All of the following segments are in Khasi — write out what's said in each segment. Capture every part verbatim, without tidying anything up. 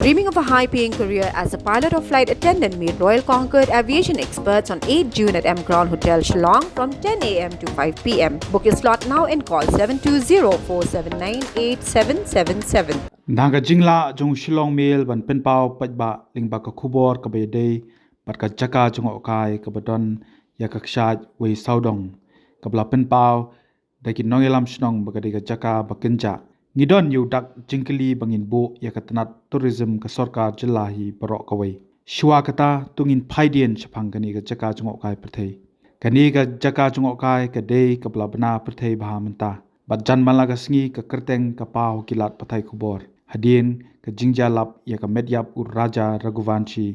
Dreaming of a high paying career as a pilot or flight attendant? Meet Royal Concord aviation experts on eighth June at M Crown Hotel, Shillong from ten a m to five p m. Book your slot now and call seven two zero four seven nine eight seven seven seven. Na ka jinglah jong Shillong Mail ban pynpaw paidbah lyngba ka khubor kaba ïadei bad ka jaka jngohkai kaba don ïa ka kshaid wei sawdong, kaba la pynpaw da ki nongïalam shnong ba ka dei ka jaka ba kynjah, ngi don ïa u dak jingkylli ba ngin buh ïa ka tnat tourism ka sorkar jylla hi baroh kawei. Shuwa kata, to ngin phaidien shaphang kane ka jaka jngohkai pyrthei. Kane ka jaka jngohkai ka dei kaba la bna pyrthei bha mynta, bad jan man la ka sngi ka kyrteng ka paw ha ki lad pathai khubor hadien ka jingjia lap ïa ka met ïap u Raja Raghuvanshi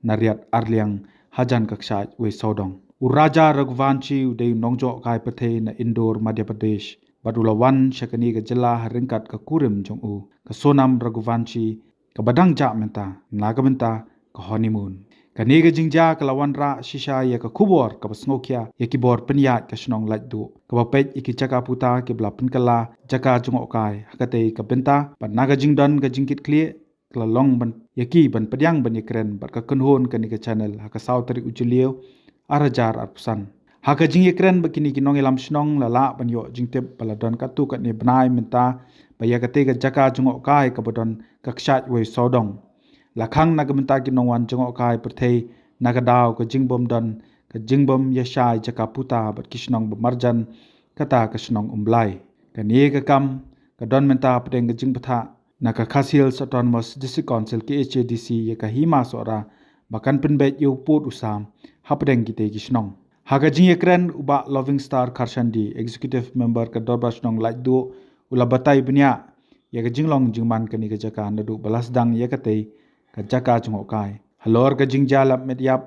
Nariat Arliang hajan ka kshaid wei sawdong. U Raja Raghuvanshi u dei u nongjngohkai pyrthei na Indore, Madhya Pradesh, bad u la wan sha kane ka jylla ha ryngkat ka kurim jong u, ka Sonam Raghuvanshi, kaba dang jah mynta, na ka bynta ka honeymoon. Kane ka jingjia ka la wanrah shisha ïa ka khubor kaba sngewkhia ïa ki bor pynïaid ka shnong Laitduh, kaba peit ïa ki jaka puta kiba la pynkylla jaka jngohkai ha katei ka bynta, bad na ka jingdon ka jingkitkhlieh ka la long ban ïa ki ban pdiang ban ïakren bad ka kynhun kane ka channel ha ka saw tarik u Jylliew ar hajar arphew san. Ha ka jingïakren bad kine ki nongïalam shnong la lah ban ïoh jingtip ba la don katto katne bnai mynta ba ïa katei ka jaka jngohkai kaba don ka kshaid wei sawdong la khang na ka bynta ki nongwan jngohkai pyrthei na ka daw ka jingbym don, ka jingbym ïashai jaka puta bad ki shnong ba marjan, kata ka shnong Umblai. Kane ka kam ka don mynta hapdeng ka jingbthah na ka Khasi Hills Autonomous District Council, K H A D C, ïa ka Hima Sohra ba kan pynbeit ïa u pud u sam hapdeng kitei ki shnong. Ha ka jingïakren, u Bah Loving Star Kharshandi, Executive Member ka Dorbar Shnong Laitduh, u la batai bniah ïa ka jinglong jingman kane ka jaka naduh ba la sdang ïa katei ka jaka jngohkai. Halor ka jingjia lap met ïap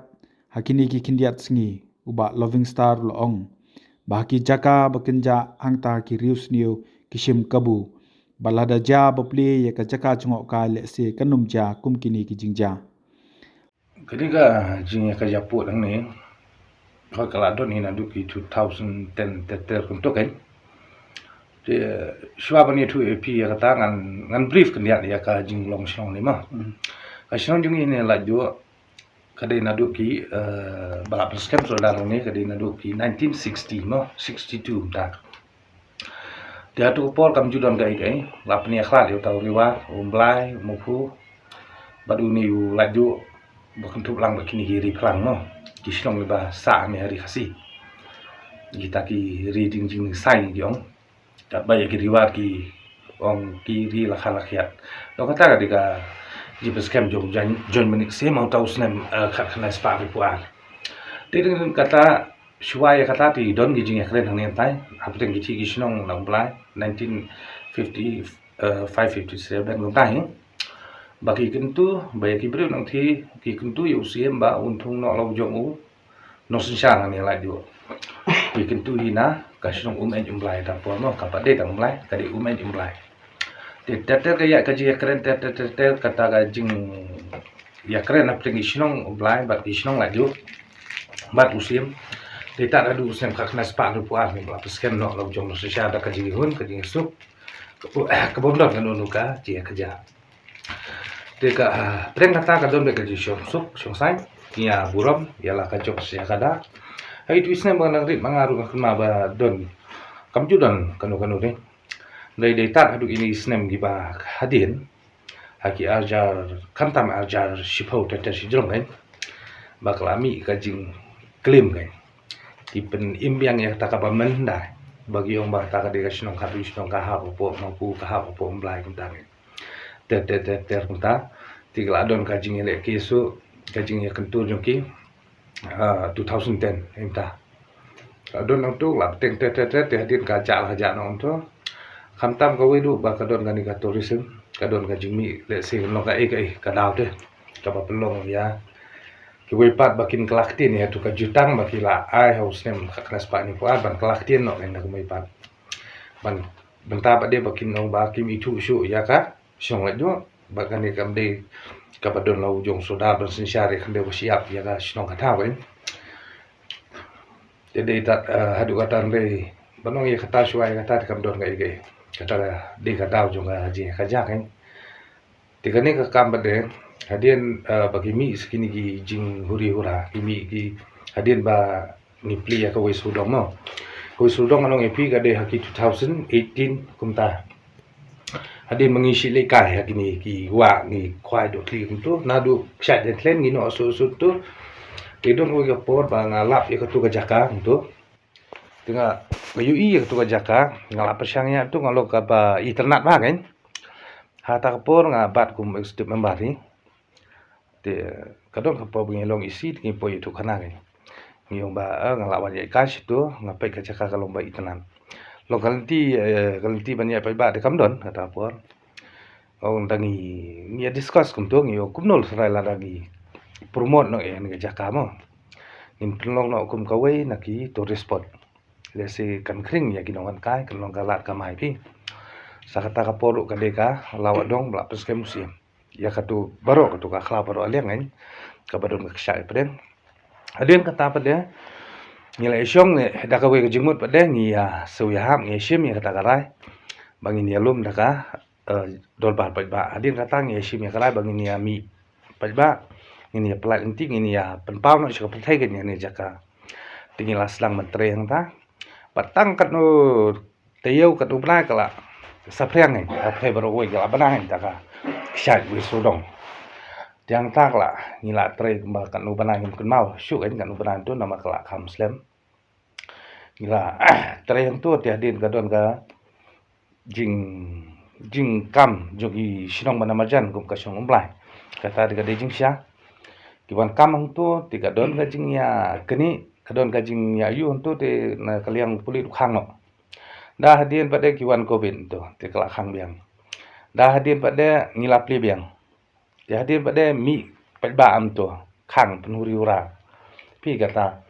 ha kine ki khyndiat sngi, u Bah Loving Star u la ong ba ha ki jaka ba kynjah hangta ki riewsniew ki shim kabu, bad lada jia bapli ïa ka jaka jngohkai lehse kan ym jia kum kine ki jingjia. Kane ka jingïakajia pud hangne, hooid ka la don hi naduh ki two thousand ten ter ter kumto kan. Te shuwa ban ïathuh ïa phi ïa kata ngan, ngan brief khyndiat ïa ka jinglong shnong ne mo. Hmm. Ka shnong jong ngi ne Laitduh ka dei naduh ki, eh, ba la pynskhem sordar hangne ka dei naduh ki nineteen sixty mo, sixty-two mynta. Te hato ka por kam ju don kaei kaei, la pynïakhlad ïa uta u Riwar, u Umblai, u Mawphu, bad une u Laitduh, ba kynthup lang bad kine ki ri phlang mo, ki shnong kiba sah ne ha ri Khasi. Kita ki ri jing jingsain ki ong. Katba ïa ki Riwar ki ong ki ri la kha la khiat. Nangta ka dei ka jingpynskhem jong John, John Manik Syiem ha uta u snem, eh, khatkhyndai spah hynriewphew ar. Te dang kata shuwa ïa kata te don ki jingïakren hangne hangtai hapdeng kiti ki shnong na Umblai nineteen fifty, eh, five fifty-seven kumta hi. Ba ki kyntu ba ïa ki briew nangta ki kyntu ïa u Syiem ba un thung noh la u jong u nongsynshar hangne Laitduh. Ki kyntu hi na ka shnong Umeit Umblai, ta por mo ka pat dei tang Umblai, ka dei Umeit Umblai. Te ter ter ka ïa ka jingïakren ter ter ter ter kata ka jingïakren hapdeng ki shnong Umblai bad ki shnong Laitduh bad u Syiem. Te tad haduh u snem khatkhyndai spah hynriewphew ar ne ba la pynskhem noh la u jong nongsynshar da ka jingïahun ka jingïasuk, ka bym don kano kano ka jingïakajia. Te ka, ah, pdeng kata ka don beit ka jingshongsuk shongsaiñ, ki ïa burom ïa la ka jong ka sngi ka dak. Ha itu i snem ba nang rit ma nga ruh nga kynmaw ba don, kam ju don kano kano de. Dei dei tad haduh kine i snem kiba hadien, ha ki arjar khamtam arjar shiphew ter ter shijrong kan, ba ka la mih ka jingklim kan, ki pynim biang ïa kata kaba mynta ba ki ong ba kata ka dei ka shnong Khadui, shnong ka hap hapoh Mawphu, ka hap hapoh Umblai kumta kan. Ter ter ter ter kumta. Te ka la don ka jingïaleh case, ka jingïakyntu jong ki, ah, two thousand ten kumta. Ka don nangtu la bteng ter ter ter ter hadien ka jah la ka jah nangtu. Khamtam kawei ruh ba ka don kane ka tourism, ka don ka jingmih lehse kan long kaei kaei ka daw te kaba pynlong ïa kiwei pat ba kin kylla ktien ïa tu ka jutang ba ki la ai ha u snem khatkhyndai spah hynriewphew ar ban kylla ktien noh kan da kumwei pat. Ban bynta ba dei ba kin ong ba kim ithuh shuh ïa ka shnong Laitduh, ba kane kam dei kaba don la u jong sordar ban synshar ïa khyndew ka shyiap ïa ka shnong ka thaw kan. Te dei tad, eh, haduh kata dei ban ong ïa kata shuwa ïa kata te kam don kaei kaei. Kata dei ka daw jong ka jingïakajia kan. Te kane ka kam pat de, hadien, eh, ba ki mih sa kine ki jinghuri hura, ki mih ki, hadien ba ngi plie ïa kawei sawdong mo. Kawei sawdong nga ong ïa phi ka dei ha ki two thousand eighteen kumta. Hadien ba ngi shu leit kai ha kine ki wah ngi khwai dohkli kumto, naduh kshaid dien thlen ngi noh suk suk to. Te don kawei ka por ba nga lap ïa kato ka jaka kumto. Te nga, nga ïohi ïa kato ka jaka, nga la pyrshang ïa to, nga long kaba itynnad bha kein. Ha kata ka por nga bat kum executive member hi. Te ka don ka por ba ngi long E C te ngi poi ïa to khana kein. Ngi ong ba, eh, nga la wan ïaid kai sha to, nga peit ka jaka ka long ba itynnad. Long ka lynti, eh, ka lynti ban ïaid paidbah te kam don ha kata ka por. Ong da ngi, ngi ïa discuss kumto, ngi ong kumno lada ngi promote noh ïa kane ka jaka mo. Ngin pynlong noh kum kawei na ki tourist spot. Lehse kan khring ïa ki nongwan kai, kan long ka lad kamai phi. Sa kata ka por ruh ka dei ka la wah dong ba la pynskhem u Syiem ïa kato baroh, kato ka khlaw baroh a liang, eh, kaba don ka kshaid pdeng. Hadien kata pat de ngi la ïashong ne da kawei ka jingmut pat de ngi ïa shu ïahap, ngi ïashim ïa kata ka rai ba ngin ïalum da ka, eh, dorbar paidbah. Hadien kata ngi ïashim ïa ka rai ba ngin ïa mih paidbah, ngin ïa pynlait lynti, ngin ïa pynpaw noh sha ka pyrthei kane ka jaka. Te ngi la sdang ban trei hangta. Bad tang katno taïew katno bnai ka la saphriang, eh, ka pyrthei baroh kawei ka la bnai da ka kshaid wei sawdong. Te hangta ka la, ngi la trei kumba katno bnai ngim kynmaw shuh, eh, katno bnai to namar ka la kham slem. Ngi la trei hangto te hadien ka don ka jing, jingkam jong ki shnong ba na marjan kum ka shnong Umblai. Kata te ka dei jingshisha. Ki wan kam hangto te ka don ka jingïaknieh, ka don ka jingïaïu hangto te na ka liang pulit u khang noh. Da hadien pat de ki wan covid hangto te ka la khang biang. Da hadien pat de ngi la plie biang. Te hadien pat de mih paidbah hangto khang pynhuri hura. Phi kata.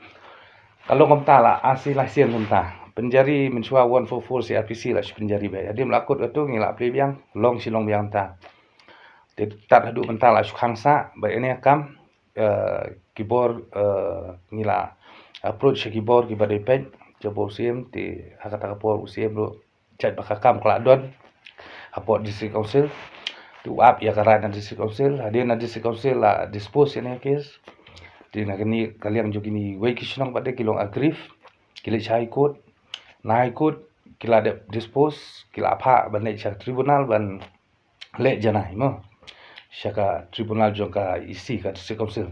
Ka long kumta la ar sien lai sien kumta. Pynjari mynshuwa one four four C R P C la shu pynjari beit. Hadien la kut kato ngi la plie biang, long shi long biang kumta. Te tad haduh mynta la shu khang sah, bad ïa kane ka kam, eh, ki bor, eh, ngi la approach sha ki bor kiba dei peit, sha bor u Syiem, te ha kata ka por u Syiem ruh jait ba ka kam ka la don hapoh District Council. Te u ap ïa ka rai na District Council, hadien na District Council la dispose ïa kane ka case. Te na kane ka liang jong kine wei ki shnong pat de ki long aggrieved, ki leit sha High Court. Na High Court ki la dep dispose, ki la phah ban leit sha tribunal ban leh janai mo sha ka tribunal jong ka E C ka District Council.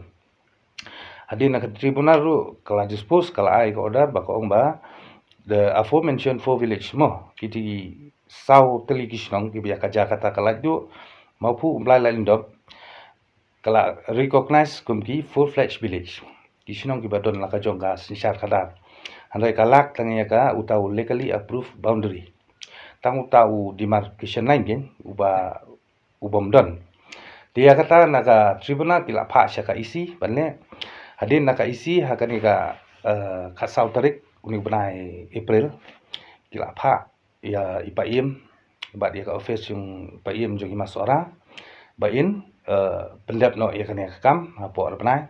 Hadien na ka tribunal ruh ka la dispose, ka la ai ka order ba ka ong ba the aforementioned four village mo, kiti ki saw tylli ki shnong kiba ïa kaja kata ka Laitduh, Mawphuh, Umblai, Laitlyndop, ka la recognize kum ki full-fledged village. Ki shnong kiba don la ka jong ka synshar khadar. Hynrei ka lack tang ïa ka uta u legally approved boundary. Tang uta u demarcation line kein uba, u bym don. Te ïa kata na ka tribunal ki la phah sha ka E C ban leh. Hadien na ka E C ha kane ka, eh, khatsaw tarik une u bnai April ki la phah ïa i Paiem bad ïa ka office jong i Paiem jong i Hima Sohra ba in, eh, pyndep noh ïa kane ka kam hapoh ar bnai.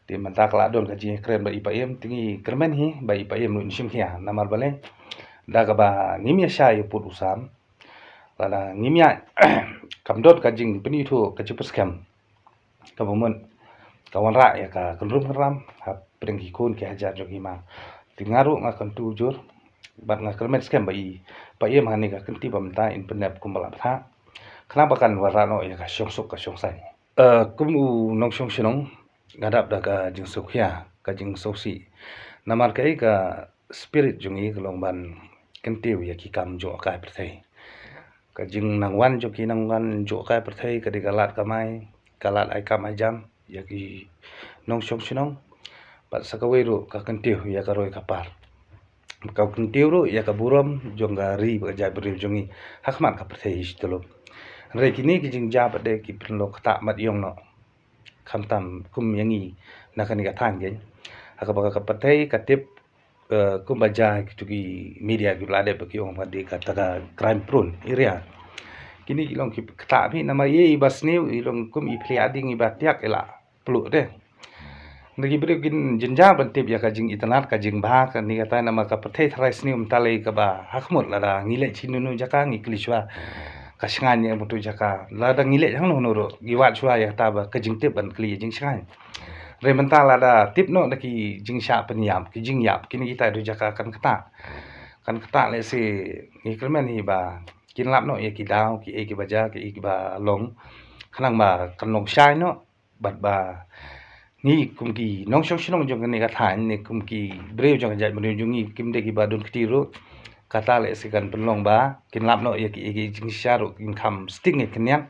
Te mynta ka la don ka jingkren bad i Paiem, te ngi kyrmen hi ba i Paiem ruh in shim khia namar balei, da kaba ngim ïa shai ïa pud u sam, lada ngim ïa kam don ka jingpynithuh ka jingpyrskhem kaba mut ka wanrah ïa ka kynrum kynram hapdeng ki khun ki hajar jong i Hima. Te nga ruh nga kyntu jur bad nga kyrmen skhem ba i Paiem ha kane ka kynti ba mynta in pyndep kumba la bthah khnang ba kan wanrah noh ïa ka shongsuk ka shongsaiñ. Eh, kum u nongshong shnong nga dap da ka jingsngewkhia, ka jingsngewsih. Namar kaei, ka spirit jong ngi ka long ban kyntiew ïa ki kam jngohkai pyrthei. Ka jingnangwan jong ki nongwan jngohkai pyrthei ka dei ka lad kamai, ka lad ai kam ai jam ïa ki nongshong shnong. Bad sa kawei ruh ka kyntiew ïa ka roi ka par. Ka kyntiew ruh ïa ka burom jong ka ri bad ka jaitbynriew jong ngi ha khmat ka pyrthei hi shi tyllup. Hynrei kine ki jingjia pat de ki pynlong ktah mat ïong noh. Khamtam kum ïa ngi na kane ka thaiñ kein. Ha kaba ka pyrthei ka tip, eh, kumba jia kito ki media kiba la dep ba ki ong ba dei kata ka crime prone area. Kine ki long ki ktah bha namar ïa i ba sniew i long kum i phlia ding i ba tiak i la pluh de. Ngi ki briew kin jynjar ban tip ïa ka jingitynnad ka jingbha kane ka thaiñ namar ka pyrthei tharai sniew mynta lei kaba ha khmut lada ngi leit shi nunu jaka ngi kylli shuwa. ka shngaiñ ïa utu jaka. Lada ngi leit hangno hangno ruh ngi wad shuwa ïa kata ba ka jingtip ban kylli jingshngaiñ. Hynrei mynta lada tip noh da ki jingshah pynïap, ki jingïap, kine kita ïa utu jaka kan ktah. Kan ktah lehse ngi kyrmen hi ba kin lap noh ïa ki daw, kiei kiba jia, kiei kiba long. Khnang ba kan long shai noh. Bad ba ngi kum ki nongshong shnong jong kane ka thaiñ ne kum ki briew jong ka jaitbynriew jong ngi kim dei kiba don kti ruh. Kata lehse kan pynlong ba kin lap noh ïa ki, ïa ki jingshisha ruh kin kham sting ïa ki niang.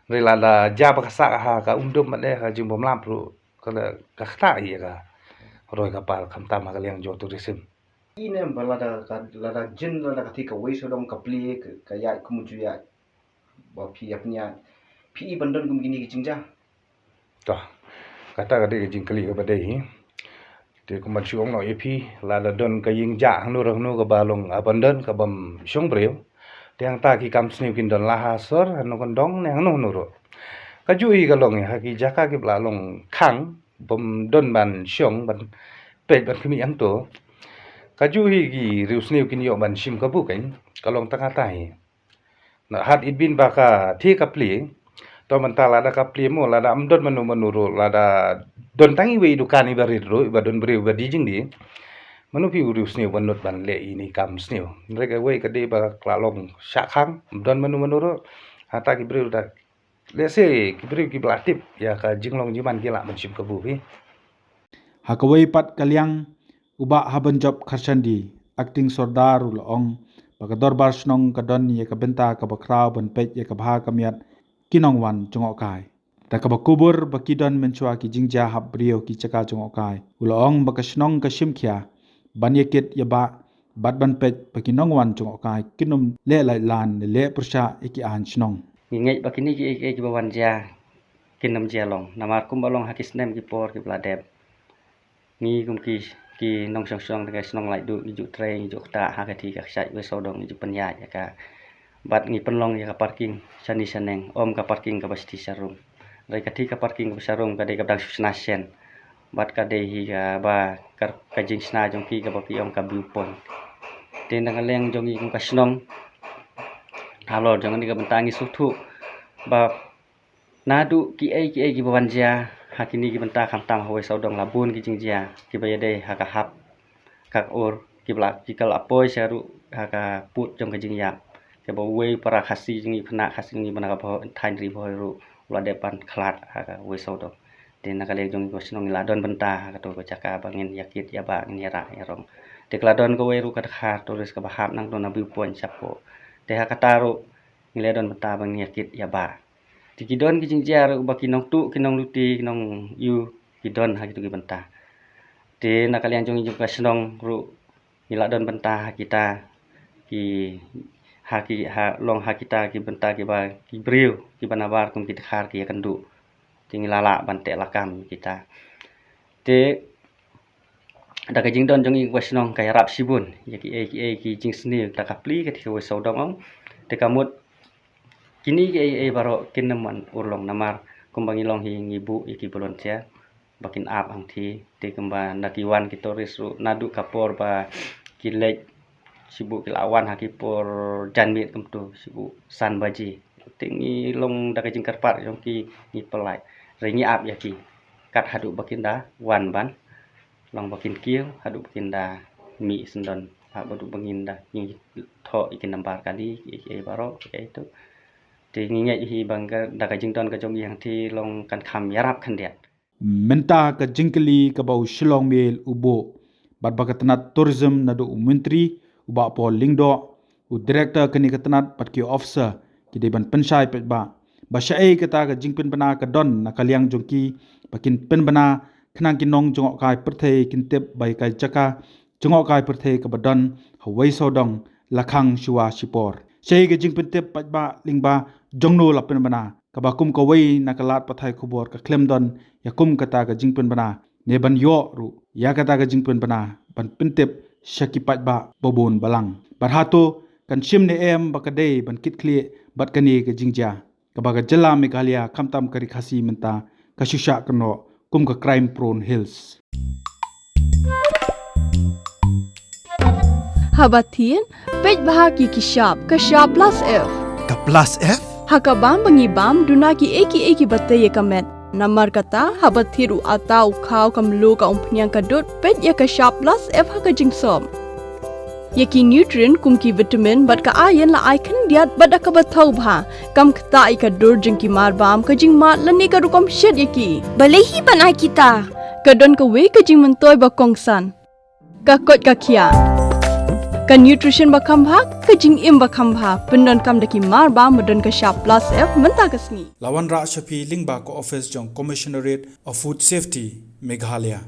Hynrei lada jia ba ka sah ha ka umdum bad eh ka jingbymlap ruh ka, ka ktah ïa ka roi ka par khamtam ha ka liang jong tourism. Ine ba lada ka, lada jin lada ka thik kawei sawdong ka plie ka, ka ïaid kum u ju ïaid. Ba phi ïa pynïaid. Phi i ban don kum kine ki jingjia. Toh. Kata ka dei ka jingkylli kaba dei hi. Te kumba shu ong noh ïa phi lada don ka jingjia hangno hangno kaba long abandon kabym shong briew. Te hangta ki kam sniew kin don la ha sor hangno kyndong ne hangno hangno ruh. Ka juh hi ka long ïa ha ki jaka kiba la long khang bym don ban shong ban peit ban khmih hangto. Ka juh hi ki riewsniew kin ïoh ban shim kabu kan ka long tang kata hi. Na had it bin ba ka thie ka plie. To mynta lada ka plie mo lada ym don mano mano ruh lada don tang iwei i dukan iba rit ruh iba don briew iba die jingdie. Mano phi u riewsniew ban nud ban leh ine i kam sniew. Hynrei kawei ka dei ba ka la long shah khang ym don mano mano ruh. Hata ki briew da lehse ki briew kiba la tip ïa ka jinglong jingman ki lah ban shim kabu hi. Ha kawei pat ka liang u Bah Habanjop Kharshandi, Acting Sordar u la ong ba ka dorbar shnong ka don ïa ka bynta kaba khraw ban peit ïa ka bha ka miat ki nongwan jngohkai. Da kaba kubur ba ki don mynshuwa ki jingjia hap briew ki jaka jngohkai. U la ong ba ka shnong ka shim khia ban ïa kit ïa bah bad ban peit ba ki nongwan jngohkai kin ym leh laitlan ne leh pyrshah ïa ki aiñ shnong. Ngi ngeit ba kine kiei kiei kiba wan jia kin ym jia long namar kumba long ha ki snem ki por kiba la dep. Ngi kum ki, ki nongshong shnong da ka shnong Laitduh ngi ju trei ngi ju ktah ha ka thie ka kshaid Wei Sawdong ngi ju pynïaid ïa ka. Bad ngi pynlong ïa ka parking shane shaneng, ym ka parking kaba sdie sharum. Hynrei ka thie ka parking kaba sharum ka dei kaba dang shu shna shen. Bad ka dei hi kaba ka, ka jingshna jong ki kaba ki ong ka view point. Te na ka liang jong ngi kum ka shnong halor jong kane ka bynta ngi sngewthuh ba naduh kiei kiei kiba wan jia ha kine ki bynta khamtam ha Wei Sawdong la bun ki jingjia kiba ïadei ha ka hap ka ur kiba la ki ka la poi sha ruh ha ka pud jong ka jingïap. Kaba uwei u para Khasi jong ngi u khynnah Khasi jong ngi ba na ka Bhoi, thaiñ Ri Bhoi ruh u la dep ban khlad ha ka Wei Sawdong. Te na ka liang jong ngi ka shnong ngi la don bynta ha kato ka jaka ba ngin ïa kit ïa bah ngin ïa rah ïa rong. Te ka la don kawei ruh ka dkhar tourist kaba hap nangto na view point shapoh. Te ha kata ruh ngi la don bynta ba ngin ïa kit ïa bah. Te ki don ki jingjia ruh ba ki nongtuh ki nongluti ki nongïu ki don ha kito ki bynta. Te na ka liang jong ngi jong ka shnong ruh ngi la don bynta ha kita ki, ha ki, ha long ha kita ki bynta kiba ki briew kiba nabar kum ki dkhar ki ïakynduh. Te ngi la lah ban teh lakam kita. Te da ka jingdon jong ngi ka shnong ka ïarap shibun ïa kiei kiei ki jingsniew da ka plie ka thie ka Wei Sawdong ong. Te ka mut kine kiei kiei baroh kin ym wan urlong namar kumba ngi long hi ngi buh ïa ki volunteer ba kin ap hangthie. Te kumba na ki wan ki tourist ruh naduh ka por ba ki leit shibuh ki la wan ha ki por janmiet kumto shibuh san baje. Te ngi long da ka jingkyrpad jong ki ngi pynlait. Hynrei ngi ap ïa ki kat haduh ba kin da wan ban long ba kin kiew haduh ba kin da mih syndon. Haduh ba ngin da ngi thoh ïa ki nambar kali ïa ki baroh ïa itu. Te ngi ngeit hi ba da ka jingdon ka jong ngi hangthie long kan kham ïarap khyndiat. Mynta ka jingkylli kaba u Shillong Mail u buh bad ba ka tnat tourism naduh u Myntri u Bah Paul Lyngdoh, u director kane ka tnat bad ki officer ki dei ban pynshai paidbah ba shaei kata ka jingpynbna ka don na ka liang jong ki ba kin pynbna khnang ki nong jngohkai pyrthei kin tip ba ïa ka jaka jngohkai pyrthei kaba don ha Wei Sawdong la khang shuwa shipor. Shaei ka jingpyntip paidbah lyngba jongno la pynbna kaba kum kawei na ka lad pathai khubor ka khlem don ïa kum kata ka jingpynbna ne ban ïoh ruh ïa kata ka jingpynbna ban pyntip sha ki paidbah babun balang. Bad hato kan shim ne em ba ka dei ban kit khlieh bad kane ka jingjia kaba ka jylla Meghalaya khamtam ka Ri Khasi mynta ka shu shah kynnoh kum ka crime prone hills. Haba thied, peit bha ki ki shap ka Shap Plus F. Ka Plus F? Ha ka bam ba ngi bam, duna ki ei ki ei ki ba tei ïa ka met. Namar kata, haba thied u ata, u khaw, ka mluh, ka umphniang, ka dud, peit ïa ka shap Plus F ha ka jingsop. Ïa ki nutrient kum ki vitamin bad ka iron la ai khyndiat bad da kaba thaw bha. Kam ktah ïa ka dur jong ki mar bam, ka jingmad lane ka rukom shet ïa ki. Balei hi ban ai kita? Ka don kawei ka jingmyntoi ba kongsan. Ka koit ka khiah. Ka nutrition ba kham bha, ka jingim ba kham bha. Pyndonkam da ki mar bam ba don ka shap Plus F mynta ka sngi. La wanrah sha phi lyngba ka office jong Commissionerate of Food Safety, Meghalaya.